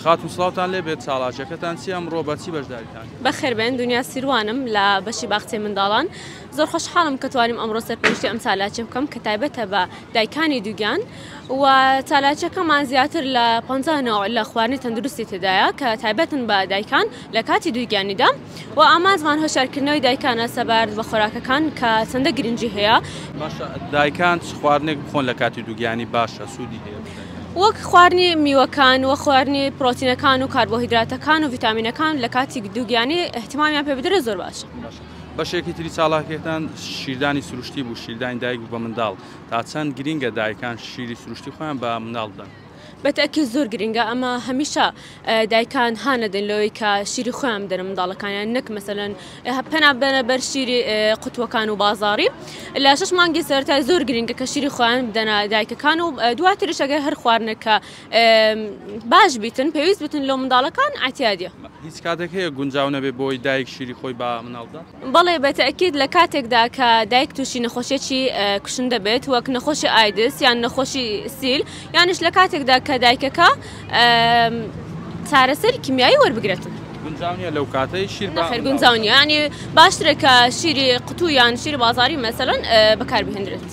خاتوون سڵاوتان لێ بێت چاڵاکیەکەتان چیە ئەمڕۆ بە چی بەشداریتان کرد؟ بەخێربێن دنیا سیروانم لە بەشی باخچەی منداڵان زۆر خۆشحاڵم کە توانیم ئەمڕۆ سەرپەرشتی ئەم چالاکیە بکەم کە تایبەتە بە دایکانی دووگیان و چالاکیەکەمان زیاتر لە 50 نەوع لە خواردنی تەندروستی تێدایە کە تایبەتن بە دایکان لە کاتی دووگیانیدا و ئامانجمان هۆشیارکردنەوەی دایکانە سەبارەت بە خۆراکەکان کە چەندە گرنگی هەیە. باشە دایکان چ خواردنێک بخۆن لە کاتی دووگیانی باشە سوودی هەیە بۆ دایکان؟ وەک خواردنی میوەکان و خواردنی پرۆتینەکان و کاربۆهیدراتەکان و ڤیتامینەکان لە کاتی دووگیانی ئیهتیمامیان پێ بدرێت زۆر باشە. باشە بەشێکی تری چالاکیەکان شیردانی سروشتی بوو شیردانی دایک بوو بە منداڵ تا چەند گرینگە دایکان شیری سروشتی خۆیان بە منداڵ بدەن؟ بە تەئکید زۆر گرنگە ئەمە هەمیشە دایکان هانەدەن لەوەی کە شیری خۆیان بدەنە منداڵەکانیان نەک مەسەلەن پەنا بەنە بەر شیری قوتوەکان و بازاڕی لە شش مانگی سەرەتای زۆر گرنگە کە شیری خۆیان بدەنە دایکەکان و دواترش ئەگەر هەر خواردنێک کە باش بیتن پێویست بتن لۆ منداڵەکان ئەعتیادیە. هیچ کاتێک هەیە گونجاو نەبێ بۆی دایک شیری خۆی بە مناڵ بدات؟ بەڵێ بە تەئکید لە کاتێکدا کە دایک تووشی نەخۆشیەکی کوشندە بێت وەک نەخۆشی ئایدز یان نەخۆشی سیل یانیش لە کاتێکدا کە دایکەکە چارەسەری کیمیایی وەربگرێت. گونجاو نییە لەو کاتەی شیر بە نەخێر گونجاو نییە یانی باشترە کە شیری قوتوو یان شیری بازاڕی مەسەلەن بەکاربهێندرێت.